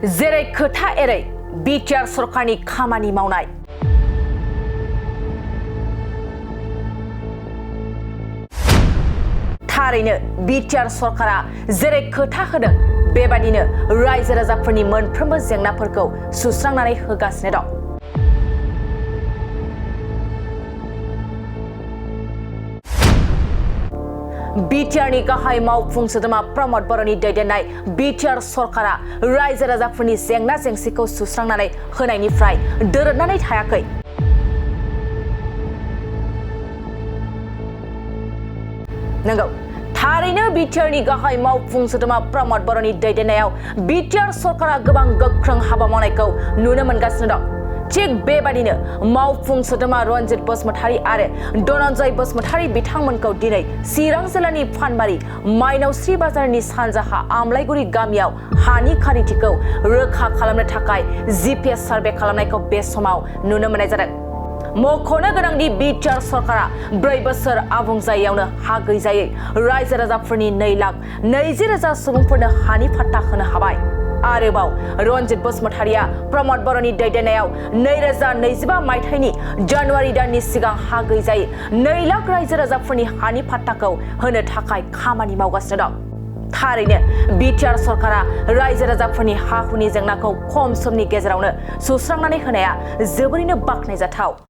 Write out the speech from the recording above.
जेरै खोथा एरै बिटिआर सरकारनि खामानि मावनाय। थारैनो बिटिआर सरकारा जेरै खोथा होदों बेबादिनो रायजो राजाफोरनि मोनफ्रोमबो जेंनाफोरखौ सुस्रांनानै होगासिनो दं। बिटिआरनि गाहाय मावफुं सोद्रोमा प्रमद बर'नि दैदेननाय बिटिआर सरकारा रायजो राजाफोरनि जेंना जेंसिखौ सुस्रांनानै होनायनिफ्राय दोरोदनानै थायाखै। नंगौ, थारैनो बिटिआरनि गाहाय मावफुं सोद्रोमा प्रमद बर'नि दैदेननायाव बिटिआर सरकारा गोबां गोख्रों हाबा मावनायखौ नुनो मोनगासिनो दं। थिग बेबादिनो मावफुं सोद्रोमा रन्जित बसुमतारी आरो धनन्जय बसुमतारी बिथांमोनखौ दिनै चिरां जिल्लानि फानबारि माइनावस्रि बाजारनि सानजाहा आमलायगुरि गामियाव हानि खारिथिखौ रोखा खालामनो थाखाय जिपिएस सार्भे खालामनायखौ बे समाव नुनो मोननाय जादों। मख'नो गोनांदि बिटिआर सरकारा 4 बोसोर आबुं जायैयावनो हा गैजायै रायजो राजाफोरनि 2,20,000 सुबुंफोरनो हानि फाट्टा होनो हाबाय। आरोबाव रन्जित बसुमतारीया प्रमद बर'नि दैदेननायाव 2025 मायथाइनि जानुवारि दाननि सिगां हा गैजायै 2 लाख रायजो राजाफोरनि हानि फाट्टाखौ होनो थाखाय खामानि मावगासिनो दं। थारैनो बिटिआर सरकारा रायजो राजाफोरनि हा हुनि जेंनाखौ खम समनि गेजेरावनो सुस्रांनानै होनाया जोबोरैनो बाख्नायजाथाव।